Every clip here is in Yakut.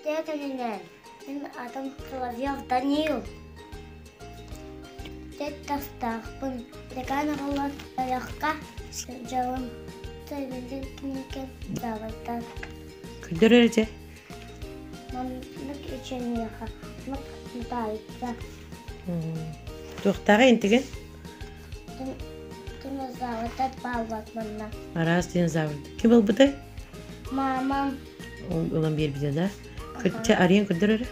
Үтүө күнүнэн! Мин аатым Соловьев Данил. Төрт тастаахпын. Декан оҕолор бөлөххө сылдьабын. Сылдьыбын кинигэ даабаттан. Көрдөр эрэ дьэ. Маннык үчүнүөхэ, маннык мутаайта. Туохтааҕый интигин? Динозаврдар бааллар манна. Араас динозавр. Ким ылбытай? Мамам. Ылан биэрбитэ да? Чэ, арыйан көрдөр эрэ.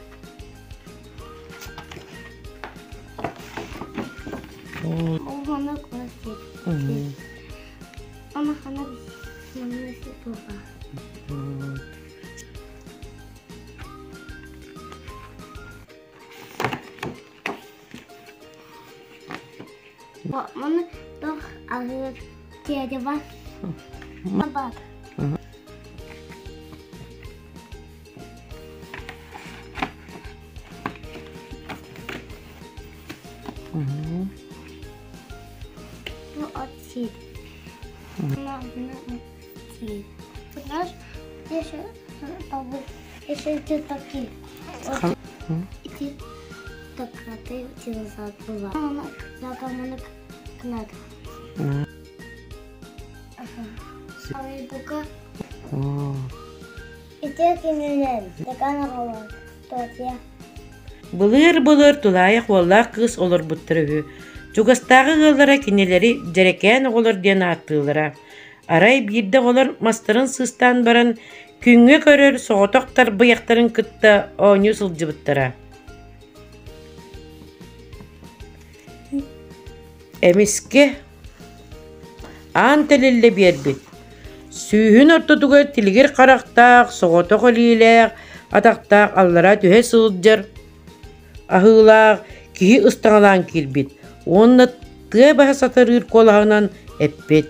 Маны туох аһыыр дерево бар. Бу от сиир. Знаешь, еще такие. Ити такаты динозавр была. Надо. Ити кинилэр декан оҕолор Тотия. Былыр-былыр тулаайах уоллаах кыыс олорбуттар үһү. Чугастааҕы ыаллара кинилэри дьэрэкээн оҕолор диэн ааттыыллара. Арай биирдэ оҕолор мастарын сыыстаан баран, күҥҥэ көрөр соҕотох тарбыйахтарын кытта оонньуу сылдьыбыттара. Эмискэ аан тэлиллэ биэрбит, сүүһүн ортотугар тилигир харахтаах, соҕотох илиилээх, атахтаах аллара түһэ сылдьар аһыылаах киһи ыстаҥалаан киирбит уонна тыа баһа сатарыыр куолаһынан эппит: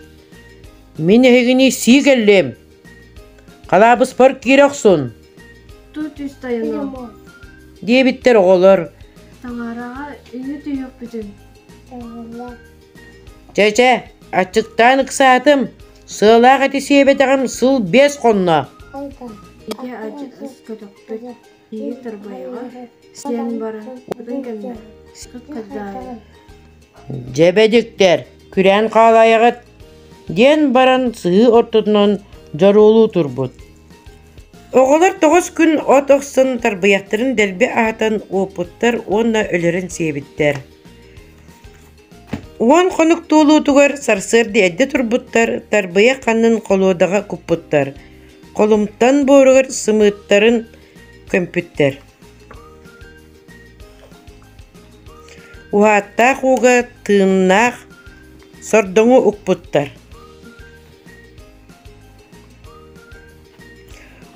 «Мин эһигини сии кэллим, халаабыспар киирэ охсун!» Тут үс тайаныам диэбиттэр оҕолор. Таҥараҕа үһү түһүөхпүтүн Чэ-чэ, аччыктаан ыксаатым, сыалаах эти сиэбэтэҕим сыл биэс хонно. Ити адьас көтөхпүт киһи тарбайаҕа сиэн баран ытын кэннэ сыт хаддаары Дьэбэдиктэр, күрээн хаалаайаҕыт, диэн баран сыһыы ортотунан дьоруолуу турбут. Оҕолор тоҕус күн от охсон тарбыйахтарын дэлби аһатан уоппуттар уонна өлөрөн сиэбиттэр. Уон хонук туолуутугар сарсыарда эрдэ турбуттар, тарбыйах ханнын холуодаҕа куппуттар, холумтан буоругар сымыыттарын көмпүттэр. Уһааттаах ууга тыыннаах сордоҥу укпуттар.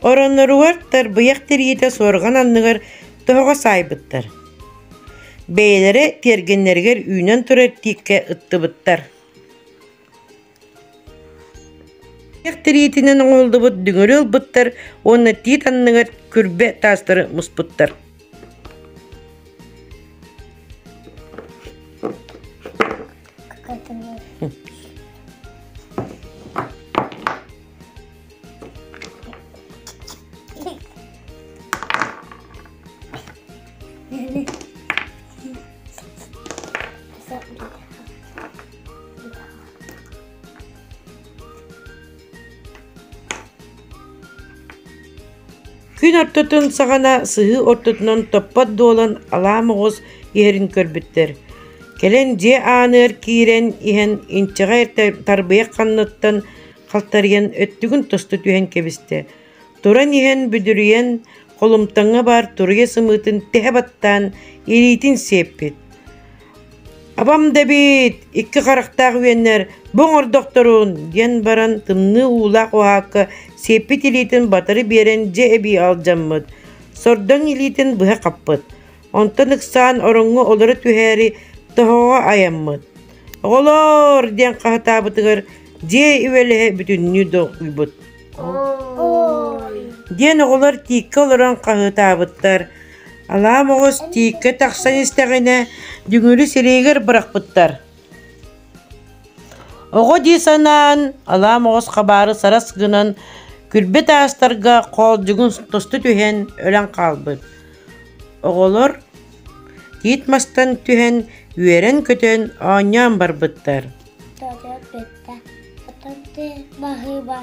Оронноругар тарбыйах тириитэ суорҕан анныгар тоһоҕо саайбыттар. Бэйэлэрэ тиэргэннэригэр үүнэн турар тииккэ ыттыбыттар. Тириитинэн оҥоһуллубут дүҥүрү ылбыттар уонна тиит анныгар күрбэ таастары муспуттар. Күн ортотун саҕана сыһыы ортотунан топпот дуолан алаа моҕус иһэрин көрбүттэр. Кэлэн дьиэ ааныгар киирэн иһэн инчэҕэй тарбыйах ханныттан халтарыйан өттүгүн тосту түһэн кэбистэ. Туран иһэн бүдүрүйэн холумтаҥҥа баар туруйа сымыытын тэһэ баттаан илиитин сиэппит. «Абам да эбит, икки харахтаах үөннэр бу оҥордохторун» диэн баран тымныы уулаах уһаакка сиэппит илиитин батары биэрэн дьэ эбии алдьаммыт, сордоҥ илиитин быһа хаппыт. Онтон ыксаан ороҥҥо олоро түһээри тоһоҕо айаммыт. «Оҕолоор!» диэн хаһытаабытыгар дьиэ үөлэһэ бүтүннүү долгуйбут. Диэн оҕолор тииккэ олорон хаһыытаабыттар. Алаа моҕус тииккэ тахсан истэҕинэ, дүҥүрү сирэйигэр бырахпыттар. Оҕо дии санаан, алаа моҕус хабаары сарас гынан Күрбэ таастарга хоолдьугун тосту түһэн өлөн хаалбыт. Оҕолор тиит мастан түһэн үөрэн-көтөн оонньоон барбыттар. Тоҕо бүттэ. Оттон баһыыба.